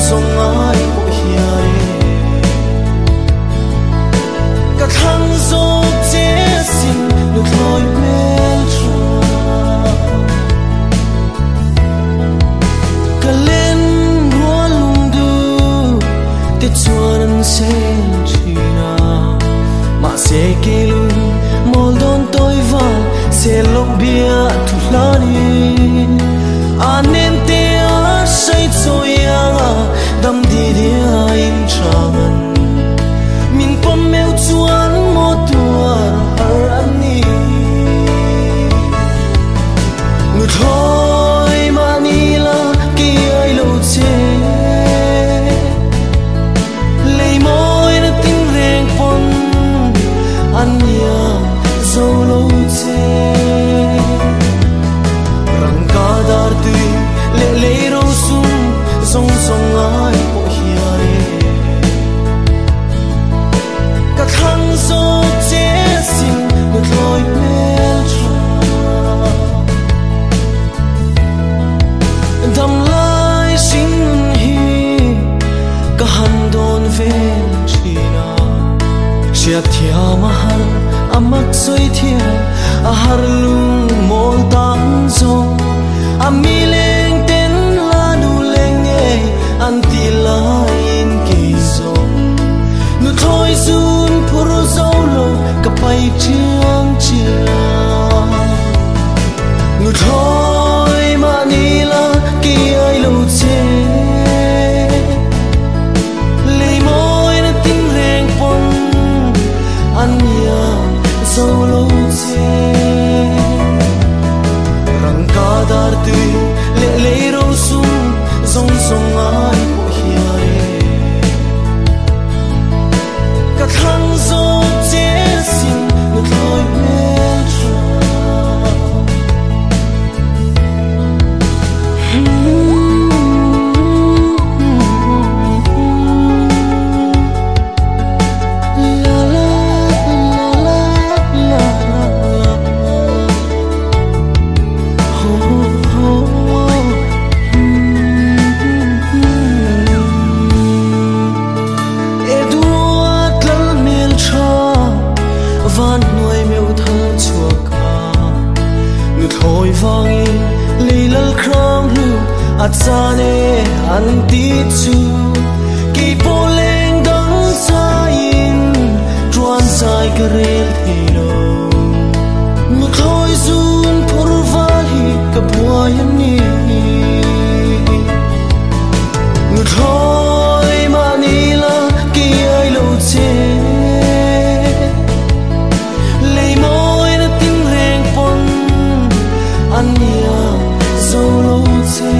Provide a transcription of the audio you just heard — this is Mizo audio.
zawng ai pawh hian ka thlang zawk che asin nuthlawi hmeltha. Ka len rual lungdu te chuan an sel thin a, mahse keilung mawl dawn tawi val sel loh bia thu hlanin a nem te a sei chawi anga dam di dia in thangan min pawm meu chuan maw tuar har an ni. Nuthlawi mahni la ki ai lo che, lei mawi na tin reng pawn an iang zo lo che. Rangka dar tui leh lei ro sum zawng zawng ai pawh hian ka thlang zawk che asin nuthlawi hmeltha. Dam lai hring hi ka han dawn vel thin a, hriat thiam a har a mak sawi thiam a har lung mawl tan zawng a mi leng ten la nu leng nge an ti laiin kei zawng nuthlawi zun phur zo lo ka pai chiang chiang. Nuthlawi mahni la ki ai lo che, lei mawi na tin reng pawn an iang zo lo che. Rangka dar tui leh lei ro sum zawng zawng ai pawh hian ka thlang zawk che asin nuthlawi hmeltha. La la la la la la. Ho ho. Eduat lal mel tha van hnuai meu thal chhuak a, nuthlawi wangin lei lal khrang hlu a chane an ti chu. Kei pawh leng dang chaiin tuan zai ka rel thei lo, nuthlawi zun phur val hi ka buai an ni. Nuthlawi mahni la ki ai lo che, lei mawi na tin reng pawn an iang zo lo che.